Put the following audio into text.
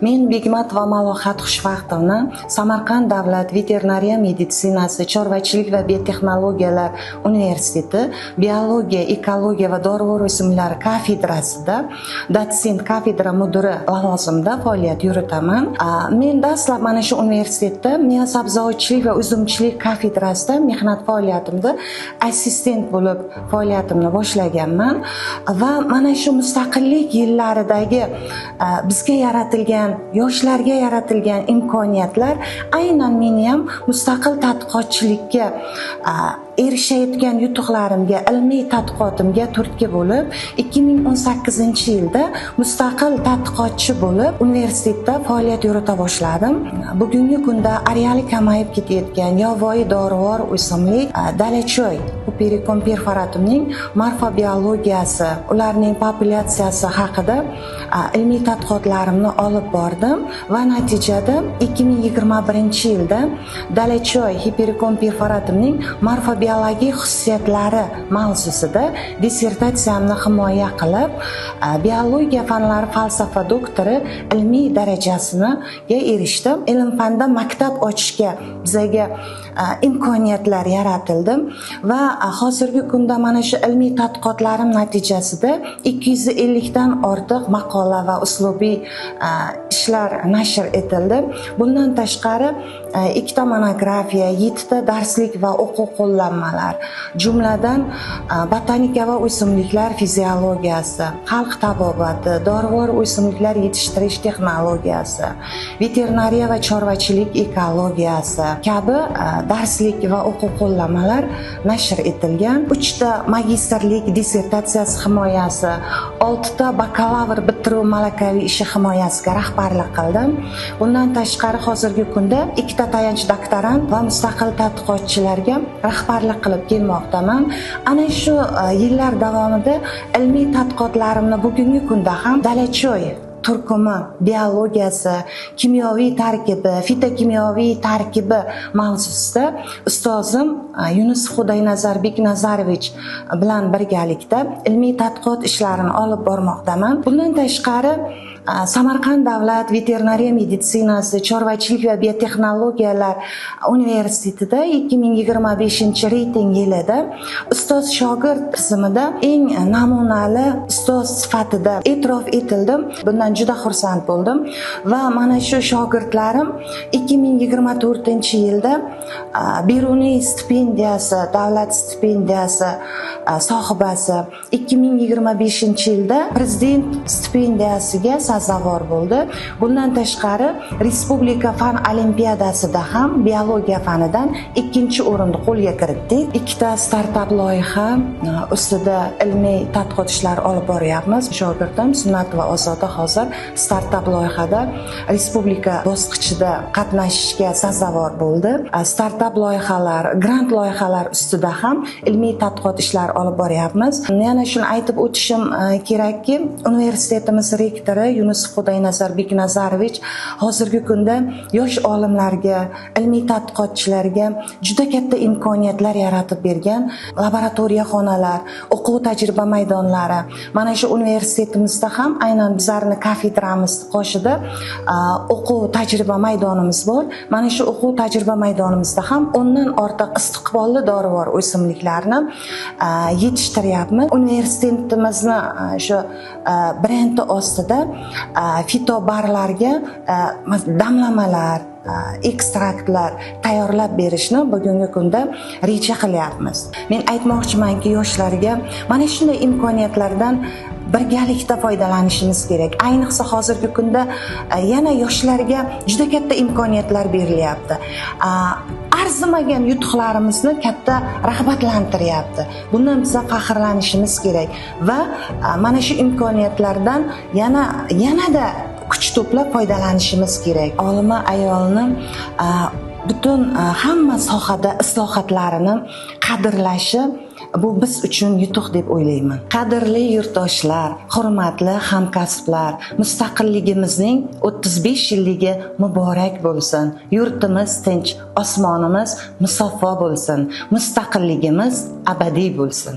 Men Begmatova Malohat Xushvaqtovna, Samarqand davlat veterinariya meditsinasi, chorvachilik va biotexnologiyalar universiteti biologiya, ekologiya va dorivor o'simliklar kafedrasida dotsent, kafedra mudiri lavozimida faoliyat yuritaman. Men dastlab mana shu universitetda meva sabzavotchilik va uzumchilik kafedrasida mehnat faoliyatimda assistent bo'lib faoliyatimni boshlaganman va mana shu mustaqillik yillaridagi bizga yaratilgan, yoshlarga yaratilgan imkoniyatlar aynan meni ham mustaqil tadqiqotchilikka erishayotgan yutuqlarimga, ilmiy tadqiqotimga turtki bo'lib, 2018-yilda mustaqil tadqiqotchi bo'lib universitetda faoliyat yurita boshladim. Bugungi kunda areali kamayib ketayotgan yovvoyi dorivor o'simlik dalachoy Hypericum perforatumning morfobiologiyasi, ularning populyatsiyasi haqida ilmiy tadqiqotlarimni olib bordim va natijada 2021-yilda dalachoy Hypericum perforatumning morfobiologik xususiyatlari mavzusida dissertatsiyamni himoya qilib, biologiya fanlari falsafa doktori ilmiy darajasiga erishdim. Ilm-fanda maktab ochishga bizaga imkoniyatlar yaratildi va hozirgi kunda mana shu ilmiy tadqiqotlarim natijasida 250 dan ortiq maqola va uslubiy ishlar nashr etildi. Bundan tashqari 2 ta monografiya, 7 ta darslik va o'quv qo'llanmalar, jumladan botanika va o'simliklar fiziologiyasi, xalq tabobati, dorivor o'simliklar yetishtirish texnologiyasi, veterinariya va chorvachilik ekologiyasi kabi darslik va o'quv qo'llanmalar nashr etilgan. 3 ta magistrlik dissertatsiyasi himoyasi, 6 ta bakalavr bitiruv malakaviy ishi himoyasiga rahbarlik qildim. Bundan tashqari hozirgi kunda 2 ta tayanch doktorant va mustaqil tadqiqotchilarga rahbarlik qilib kelmoqdaman. Ana shu yillar davomida ilmiy tadqiqotlarimni bugungi kunda ham dalachoy turkumi biologiyasi, kimyoviy tarkibi, fitokimyoviy tarkibi mavzusida ustozim Yunus Xudoynazar Beknazarovich bilan birgalikda ilmiy tadqiqot ishlarini olib bormoqdaman. Bundan tashqari Samarqand davlat veterinariya meditsinasi, chorvachilik va biotexnologiyalar universitetida 2025 reyting yilida ustoz shogird tizimida eng namunali ustoz sifatida e'tirof etildim. Bundan juda xursand bo'ldim va mana shu shogirdlarim 2024-yilda Beruniy stipendiyasi, davlat stipendiyasi sohibasi, 2025-yilda prezident stipendiyasiga sazovor bo'ldi. Bundan tashqari respublika fan olimpiadasida ham biologiya fanidan ikkinchi o'rinni qo'lga kiritdik. Ikkita startap loyiha ustida ilmiy tadqiqot ishlari olib boryapmiz. Shogirdim Sunnatova Ozoda hozir startap loyihada respublika bosqichida qatnashishga sazovor bo'ldi. Startap loyihalar, grant loyihalar ustida ham ilmiy tadqiqot ishlari olib boryapmiz. Yana shuni aytib o'tishim kerakki, universitetimiz rektori Yunus Xudoynazar Beknazarovich hozirgi kunda yosh olimlarga, ilmiy tadqiqotchilarga juda katta imkoniyatlar yaratib bergan. Laboratoriya xonalar, o'quv tajriba maydonlari. Mana shu universitetimizda ham aynan bizlarni kafedramiz qoshida o'quv tajriba maydonimiz bor. Mana shu o'quv tajriba maydonimizda ham 10 dan ortiq istiqbolli dorivor o'simliklarni yetishtiryapmiz. Universitetimizni shu brendi ostida fitobarlarga damlamalar, ekstraktlar tayyorlab berishni bugungi kunda reja qilyapmiz. Men aytmoqchimanki, yoshlarga mana shunday imkoniyatlardan birgalikda foydalanishimiz kerak. Ayniqsa hozirgi kunda yana yoshlarga juda katta imkoniyatlar berilyapti. Arzimagan yutuqlarimizni katta rag'batlantiryapti. Bundan biza faxrlanishimiz kerak va mana shu imkoniyatlardan yanada kuch to'plab foydalanishimiz kerak. Olima ayolni butun hamma sohada islohotlarini qadrlashi bu biz uchun yutuq deb o'ylayman. Qadrli yurtdoshlar, hurmatli hamkasblar, mustaqilligimizning 35 yilligi muborak bo'lsin. Yurtimiz tinch, osmonimiz musaffo bo'lsin. Mustaqilligimiz abadiy bo'lsin.